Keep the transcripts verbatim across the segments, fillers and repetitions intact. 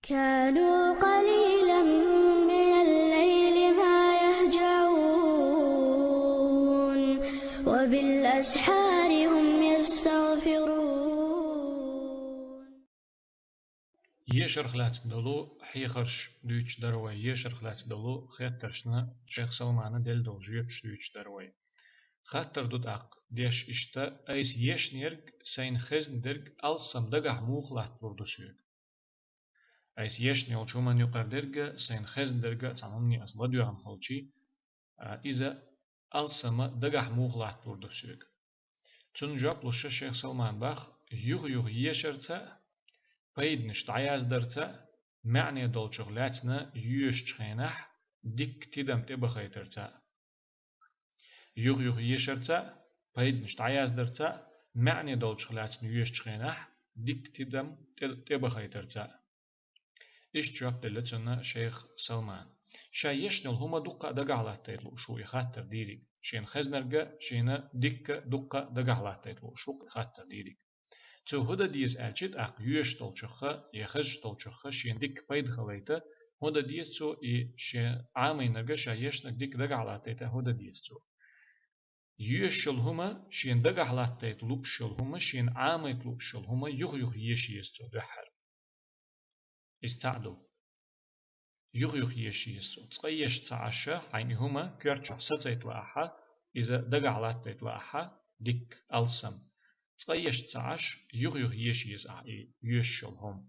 كانوا قليلا من الليل ما يهجعون وبالأسحار هم يستغفرون. Ешарх лаьцна долу хьехарш дуьйцуш дара вай, ешарх лаьцна долу хеттаршна шайх Салмана делла долу жоьпаш дуьйцуш дара вай. Хаттар ду тӀаккха деш иштта: айса ешнарг, сайна хезнарг алссам дагахь муха латталур ду соьга? Айса ешна йолчу хӀуманна юкъара дерг а, сайна хезна дерг а цхьана хӀумане аса ладоьгӀна хилчий, а, иза алссама дагахь муха латталур ду соьга? Цунна жоп луш шайх Салмана боху: юха-юха ешарца а, пайданаш дӀаяздарца а, маьӀне долчух лаьцна йоьшучу хенахь дикка тидам тӀебахийтарца а. Юха-юха ешарца а, пайданаш дӀаяздарца а, маьӀне долчух лаьцна йоьшучу хенахь дикка тидам тӀе-, тӀебахийтарца а. Иштта жоп делла цунна шайх Салмана. Ша ешна йолу хӀума дуккха а дагахь латтайта лууш ву и хаттар дийриг. Шена хезнарг а, шена дикка а дуккха а дагахь латтайта лууш ву и хаттар дийриг. Цо хӀун дан деза аьлча, тӀаккха йоьшуш долчух а, я хезаш долчух а шена дикка пайда хилийта, хӀун дан деза цо и шен Ӏамийнарг а, ша ешнарг дикка дагахь латтайта, хӀун дан деза цо? Йоьшуш йолу хӀума, шена дагахь латтайта лууш йолу хӀума, шена Ӏамайта лууш йолу хӀума юха-юха еша еза цо дуьххьара. Иза цхьаъ ду. Юха-юха еша еза цо. Цкъа еш ца Ӏаш, хьайна и хӀума коьрта чохь сацайта лаахь, иза дагахь латтайта лаахь, дикка, алссам. Цкъа еш ца Ӏаш, юха-юха еша еза ахь и йоьшуш йолу хӀума.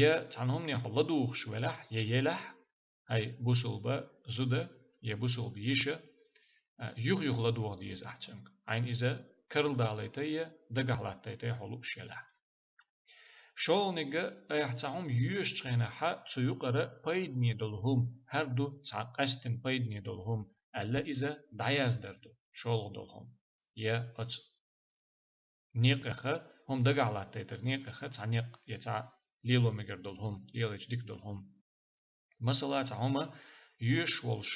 Я цхьана хӀумане хьо ладугӀуш велахь, я елахь, хьайн бусулба зуда, я бусулба йиша, а, юха-юха ладогӀа деза ахь цуьнга. Хьайна иза карладалайта я дагахь латтайта хьо лууш елахь. ШолгӀаниг а, айхьа цхьа хӀума йоьшучу хенахь цу юкъара пайдане долу хӀума, хӀара ду цхьа къаьстина пайдане долу хӀума аьлла, иза дӀаяздар ду, шолгӀа долу хӀума. Я оцу некъаха, хӀума дагахь латтайтар некъаха цхьа некъ я цхьа лело мегар долу хӀума, лелайча дика долу хӀума. Масала, цхьа хӀума йоьшуш волуш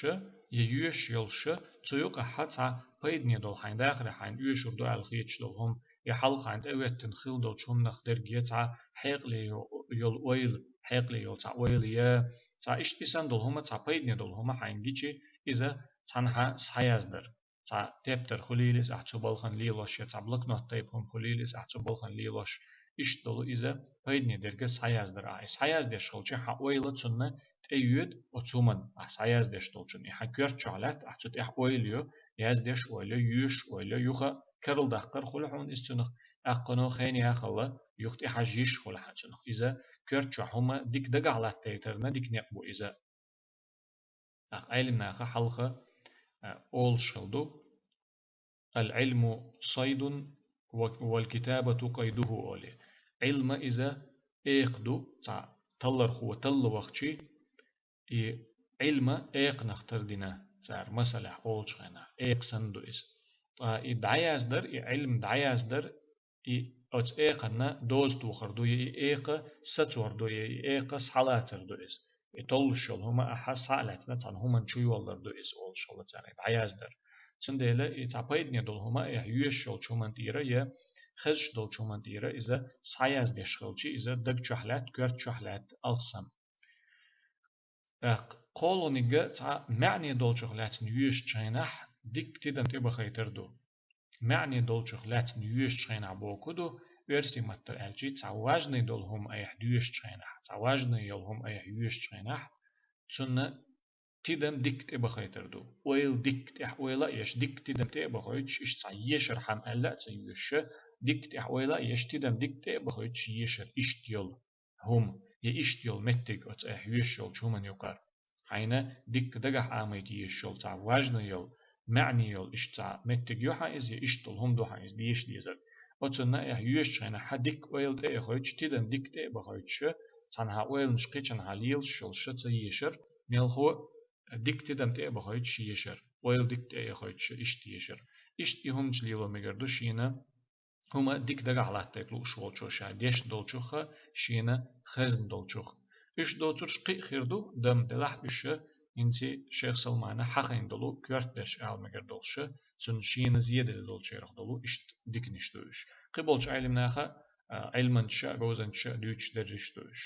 я йоьшуш йолуш, цу юкъахь цхьа пайдане долу, хьайн дахаре хьайна оьшур ду аьлла хеташ долу хӀума, я хьалха хьайна тӀе а веттина хилла долчу хӀуманах дерг, я цхьа хьекъале йо-, йолу ойла, хьекъале йолу цхьа ойла, я цхьа иштта и санна долу хӀума, цхьа пайдане долу хӀума хьайна гичи, иза цхьанхьа схьаяздар. Цхьа тептар хуьлийла иза ахь цу балхана лелош, я цхьа блокнот тайпа хӀума хуьлийла иза ахь цу балхана лелош, иштта долу иза пайдане дерг а схьаяздар ахь. И схьаяздеш хилча, хьан ойла цунна тӀеоьду оцу хӀуманна, ахь схьаяздеш долчунна. И хьан коьрта чохь лаьтта, ахь цу тӀехь ойла йо, яздеш ойла йо, йоьшуш ойла йо, юха карладаккхар хуьлу хьуна иза цунах, аккхано хен яхалла, юха тӀехьажа йиш хуьлу хьан цунах. Иза коьрта чохь хӀума дика дагахь латтайтарна дика некъ бу иза. ТӀаккха Ӏелимнаха хьалха, а, олуш хила ду: «Ал-Ӏилму сайдун ва, вал-китабату къайдуху», – олий. Ӏилма иза экха ду, цхьа таллархо талла вахчий, и Ӏилма экханах тардина цара, масалехь, олучу хенахь, экха санна ду иза. Ткъа и дӀаяздар, и Ӏилма дӀаяздар, и оцу экханна доза тохар ду, я и экха сацор ду, я и экха схьалацар ду иза. И толлуш йолу хӀума ахьа схьа а лаьцна цхьана хӀуманна чу йоллар ду иза, олуш хила царна и дӀаяздар. Цундела и цхьа пайдане долу хӀума а, я йоьшуш йолчу хӀуманна тӀера, я хезаш долчу хӀуманна тӀера иза схьаяздеш хилча, иза даг чохь лаьтта, коьрта чохь лаьтта алссам. ТӀаккха кхоалгӀаниг а, цхьа маьӀне долчух лаьцна йоьшучу хенахь дикка тидам тӀебахайтар ду. МаьӀне долчух лаьцна йоьшучу хенахь боху ду, оьрсийн маттара аьлча, цхьа важный долу хӀума айхьа доьшучу хенахь, цхьа важный йолу хӀума айхьа йоьшучу хенахь, цунна тидам дикка тӀебахайтар ду. Ойла дикка тӀехь ойла а еш, дикка тидам тӀе а бахойтуш, иштта цхьа ешар хьама аьлла а ца йоьшуша, дикка тӀехь ойла а еш, тидам дикка тӀе а бахойтуш ешар, иштта йолу хӀума, я иштта йолу меттиг оцу айхьа йоьшуш йолчу хӀуманна юкъара. Хьайна дикка дагахь Ӏамайта езаш йолу цхьа важный йолу, маьӀне йолу иштта цхьа меттиг ю хьан иза, я иштта долу хӀума ду хьан иза деша дезарг. Оцунна айхьа йоьшучу хенахь хьан дикка ойла тӀе а яхойтуш, тидам дикка тӀе а бахойтуш, цхьанхьа ойланаш кхечанхьа лелаш йолуш ца ешар, мелхо дикка тидам тӀе а бахойтуш ешар, ойла дикка тӀе а яхойтуш иштта ешар. Иштта и хӀуманаш лело мегар ду шена хӀума дика дагахь латтайта лууш волчо ша дешна долчух а, шена хезна долчух а. Уьш доцурш кхин а хир ду, дам делахь уьш, хӀинца шайх Салмана хьахийна долу коьрта дерш ала мегар долуш, цунна шена зеделла долчарах долу иштта диканаш ду уьш. Кхин болчу Ӏелимнаха, а, Ӏилманчаша а, говзанчаша а дуьйцуш дерриш ду уьш.